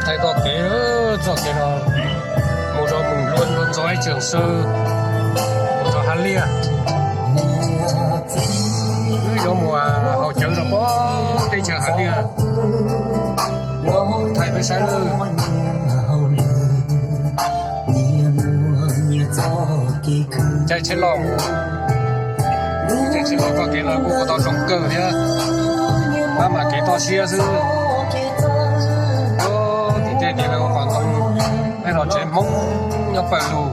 Txoj kev, txoj kev no mus rau Moos Luam, Ntxoov Ib, Tseem Xwb, mus rau Hav Liaj. Wb yuav mus haus cawv rau pem teb chaws Hav Liaj, thaij peb saib nawb. Caij tsheb los, caij tsheb los txoj kev no kuj ua tau zoo kawg thiab, pab mas kev toj siab xwb. Tim tej tim lawv ua qhov ntoo, peb los tsev Hmoob nyob pawg lug.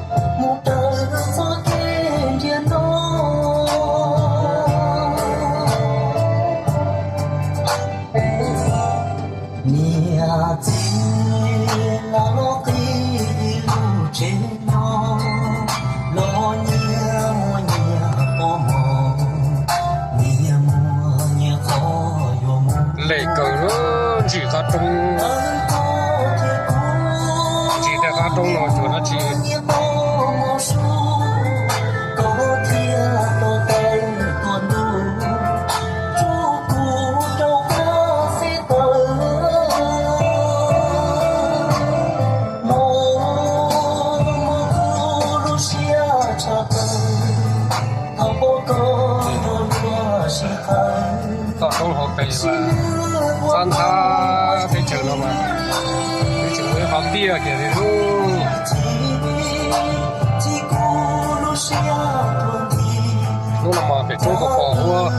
Niam txiv los qi lub tsev no, los nyias muaj nyias poj mos, nyias muaj nyias qhov yuav mus. Lem kawg, ntsim qab roob, ntsim tej qab roob no cuag dab tsi. Toj roob hauv pes mas txhob ntxhab teb chaws no mas, teb chaws ua ib qhov tiaj kiag li lub. Hnub no mas pem roob pos pos huab.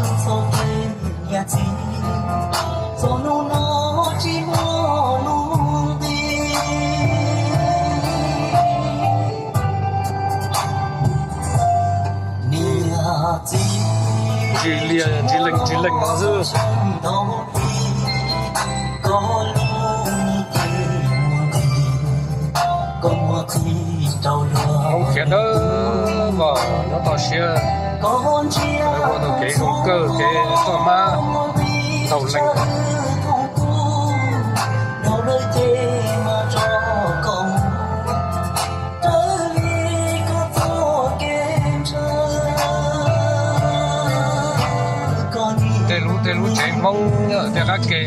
Ntsis lias ntsis lees ntsis lees no xwb. Hmoob khiav dawb vog nyob toj siab, ua tus kev zoo kawg kev toj hmab ntaus lees. Tej lub, tej lub tsev Hmoob nyob tej qab ke.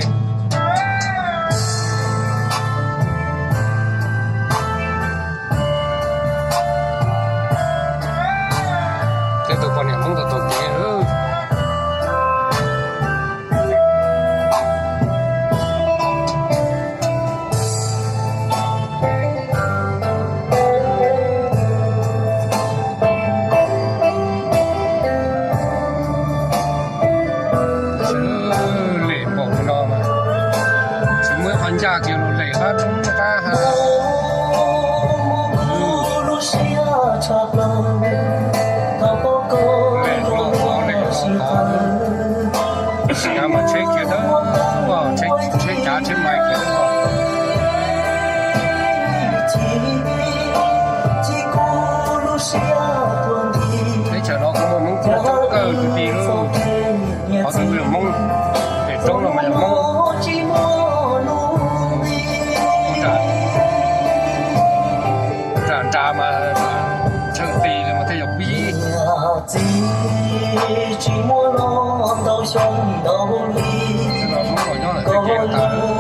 Tej tus poj niam Hmoob tau taug kev. Lem npaum no mas tsis muaj ib qho ncaj kiag los lem qab roob qab hav. Lem los, lem los, tsheb khiav dawb, tsheb cav tsheb mais khiav dawb. Teb chaws no kuj muaj Hmoob coob kawg kwv tij. Qhov twg yog Hmoob, pem roob no mas yog Hmoob. Nram nrad mas tsawg tis li mas thiaj yog pib. Txiv tsis muaj los ntau xyoo ntau li, koj los lub